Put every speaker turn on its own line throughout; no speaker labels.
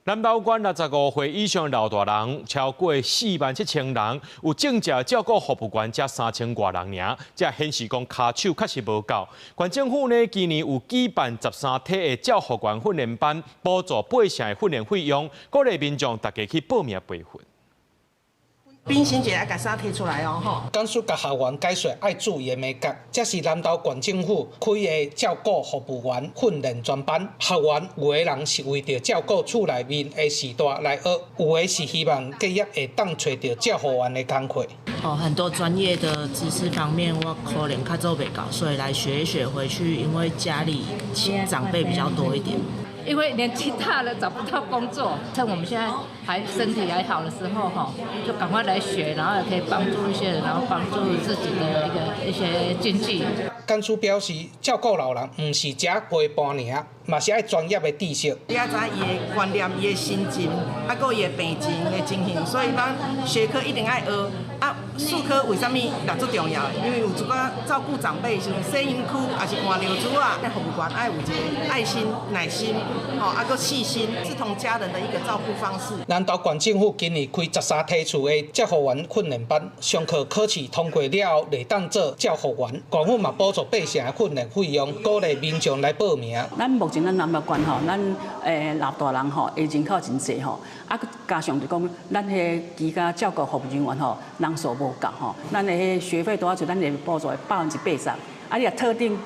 南投縣65歲以上老大人超過4萬7千人，有正職照顧服務員才3千外人爾，這顯示講跤手確實無夠。縣政府呢，今年有舉辦13梯的照護員訓練班，補助8成的訓練費用，鼓勵民眾大家去報名培訓。
冰心姐愛共衫提出來哦，吼。
講師共學員解說愛注意的眉角，這是南投縣政府開的照顧服務員訓練專班。學員有的人是為著照顧厝內面的序大來學，有的是希望畢業會當揣著照護員的工課。
哦，很多專業的知識方面，我可能較做袂到，所以來學一學回去，因為家裡長輩比較多一點。
因為年紀大了找不到工作，趁我們現在還身體還好的時候，哈，就趕快來學，然後也可以幫助一些人，然後幫助自己的一個一些經濟。
講師表示，照顧老人毋是只陪伴爾，嘛是愛專業的知識。
你愛知伊的觀念、伊的心情，啊，閣伊的病情的情形，所以咱學科一定愛學。啊，術科為啥物也足重要的？因為有一寡照顧長輩，像洗身軀，抑是換尿苴仔，服務員愛有一個愛心、耐心，吼，啊，閣細心，是同家人的一個照顧方式。
南投縣政府今年開13梯次的照護員訓練班，上課考試通過了後，會當做照護員。縣府嘛補助8成的訓練費用，鼓勵民眾來報名。
咱目前咱南投縣吼，咱老大人吼，的人口真濟吼，啊，加上就講咱彼個居家照顧服務人員吼，人數無夠吼，咱的彼學費多少，咱會補助80%，啊，你若特定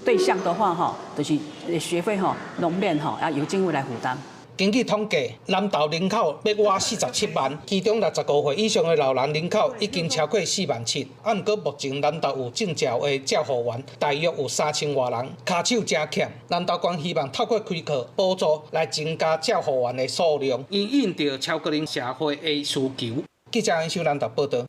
對象的話吼，就是學費吼，攏免吼，啊，由政府來負擔。
根據統計，南投人口欲倚47萬，其中65歲以上的老人人口已經超過4萬7。啊，毋過目前南投有證照的照護員大約有3千外人，跤手誠欠。南投縣希望透過開課補助來增加照護員的數量，因應著超高齡社會的需求。記者尹秀南投報道。